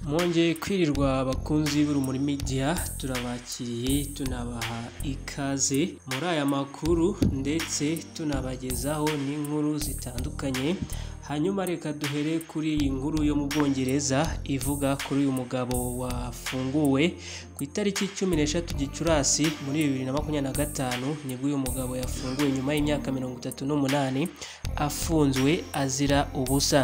Mwongeye kwirirwa abakunzi b'Urumuri Media, turabakiriye tunabaha ikaze muri aya makuru ndetse tunabagezaho n'inkuru zitandukanye. Hanyuma reka duhere kuri iyi nkuru yo mu Bwongereza ivuga kuri uyu mugabo wafunguwe ku itariki 13 Gicurasi muri 2025. Nibwo uyu mugabo yafunguwe nyuma y'imyaka 38 afunzwe azira ubusa.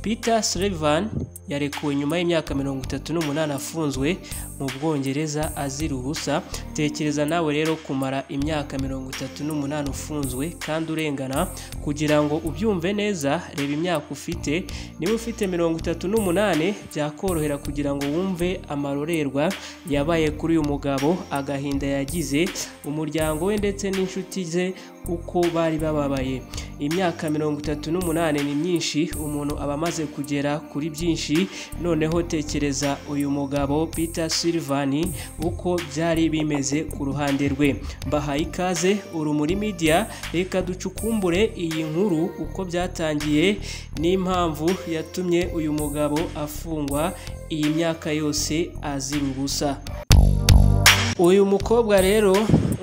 Peter Sullivan yarekuwe nyuma y'imyaka 38 afunzwe mu Bwongereza azira ubusa. Tekereza nawe rero kumara imyaka 38 ufunzwe kandi urengana. Kugira ngo ubyumve neza, reba imyaka ufite. Niba ufite 38 byakorohera kugira ngo wumve amarorerwa yabaye kuri uyu mugabo, agahinda yagize, umuryango we ndetse n'inshuti ze uko bari bababaye. Imyaka 38 ni myinshi, umuntu aba amaze kugera kuri byinshi. Noneho tekereza uyu mugabo Peter Sullivan uko byari bimeze ku ruhande rwe. Mbahaye ikaze Urumuri Media, reka ducukumbure iyi nkuru uko byatangiye n'impamvu yatumye uyu mugabo afungwa iyi myaka yose azira ubusa. Uyu mukobwa rero,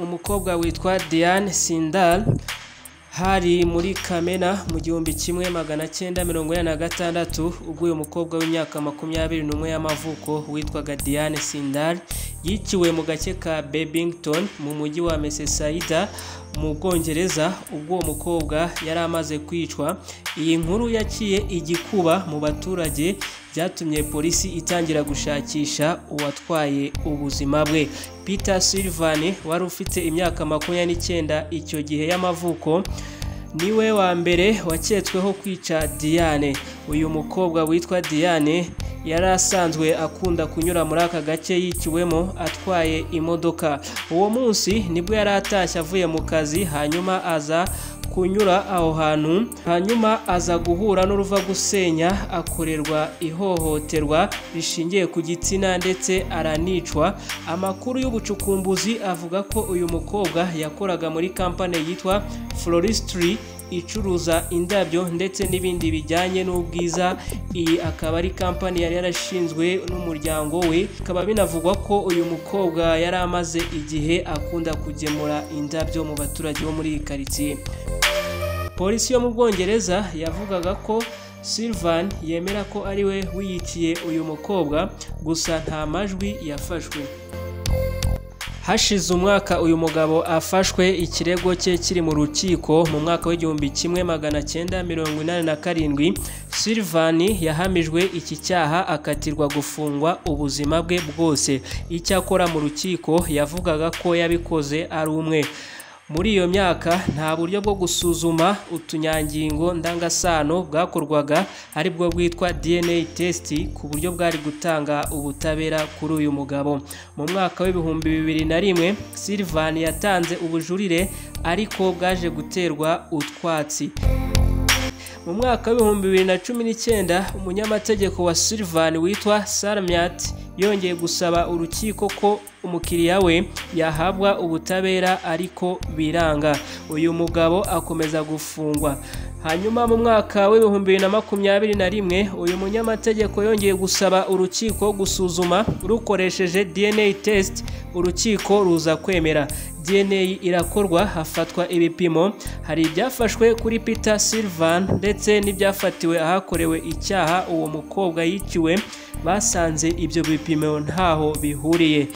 umukobwa witwa Diane Sindal, hari muri Kamena mu 1986 ubwo uyu mukobwa w'imyaka 21 y'amavuko witwaga Diane Sindal yiciwe mu gace ka Babington mu mujyi wa Merseyside mu Bwongereza. Ubwo uwo mukobwa yari amaze kwicwa, iyi nkuru yaciye igikuba mu baturage, byatumye polisi itangira gushakisha uwatwaye ubuzima bwe. Peter Sullivan wari ufite imyaka 29 icyo gihe y'amavuko niwe wa mbere waketsweho kwica Diane. Uyu mukobwa witwa Diane yari asanzwe akunda kunyura muri aka gace yiciwemo atwaye imodoka. Uwo munsi nibwo yari atashye avuye mu kazi, hanyuma aza kunyura aho hantu, hanyuma aza guhura n'uruva gusenya, akorerwa ihohoterwa rishingiye ku gitsina ndetse aranicwa. Amakuru y'ubucukumbuzi avuga ko uyu mukobwa yakoraga muri kampani yitwa Floristry icuruza indabyo ndetse n'ibindi bijyanye n'ubwiza. Iyi akaba ari kampani yari yarashinzwe n'umuryango we. Bikaba binavugwa ko uyu mukobwa yari amaze igihe akunda kugemura indabyo mu baturage bo muri iyi karitsiye. Polisi yo mu Bwongereza yavugaga ko Sullivan yemera ko ari we wiyiciye uyu mukobwa, gusa nta majwi yafashwe. Hashize umwaka uyu mugabo afashwe, ikirego cye kiri mu rukiko. Mu mwaka w'1987 Sullivan yahamijwe iki cyaha akatirwa gufungwa ubuzima bwe bwose. Icyakora mu rukiko yavugaga ko yabikoze ari umwe. Muri iyo myaka nta buryo bwo gusuzuma utunyangingo ndangasano bwakorwaga, aribwo bwitwa DNA test, ku buryo bwari gutanga ubutabera kuri uyu mugabo. Mu mwaka w'2001 Sullivan yatanze ubujurire ariko bwaje guterwa utwatsi. Mu mwaka w'2019 umunyamategeko wa Sullivan witwa Sarmiat yongeye gusaba urukiko ko umukiriya we yahabwa ubutabera, ariko biranga. Uyu mugabo akomeza gufungwa. Hanyuma mu mwaka w'2021 uyu munyamategeko yongeye gusaba urukiko gusuzuma rukoresheje DNA test, urukiko ruza kwemera. DNA irakorwa, hafatwa ibipimo. Hari ibyafashwe kuri Peter Sullivan ndetse n'ibyafatiwe ahakorewe icyaha uwo mukobwa yiciwe. Basanze ibyo bipimo ntaho bihuriye.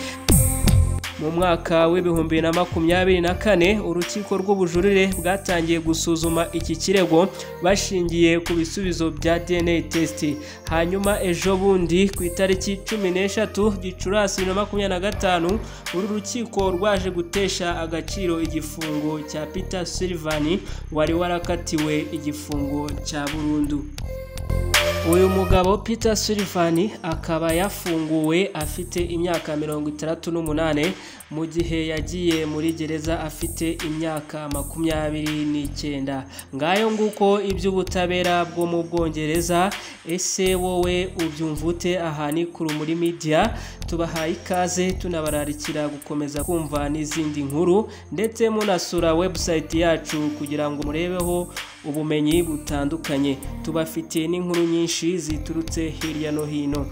Mu mwaka w'2024 urukiko rw'ubujurire bwatangiye gusuzuma iki kirego bashingiye ku bisubizo bya DNA test. Hanyuma ejo bundi ku itariki 13 Gicurasi 2025 uru rukiko rwaje gutesha agaciro igifungo cya Peter Sullivan wari warakatiwe igifungo cya burundu. Uyu mugabo Peter Sullivan akaba yafunguwe afite imyaka 68. mu gihe yagiye muri gereza afite imyaka 29. Ngayo nguko iby'ubutabera bwo mu Bwongereza. Ese wowe ubyumva ute? Aha ni ku Rumuri Media, tubahaye ikaze, tunabararikira gukomeza kumva n'izindi nkuru, ndetse munasura website yacu kugira ngo murebeho ubumenyi butandukanye. Tubafitiye n'inkuru nyinshi ziturutse hirya no hino.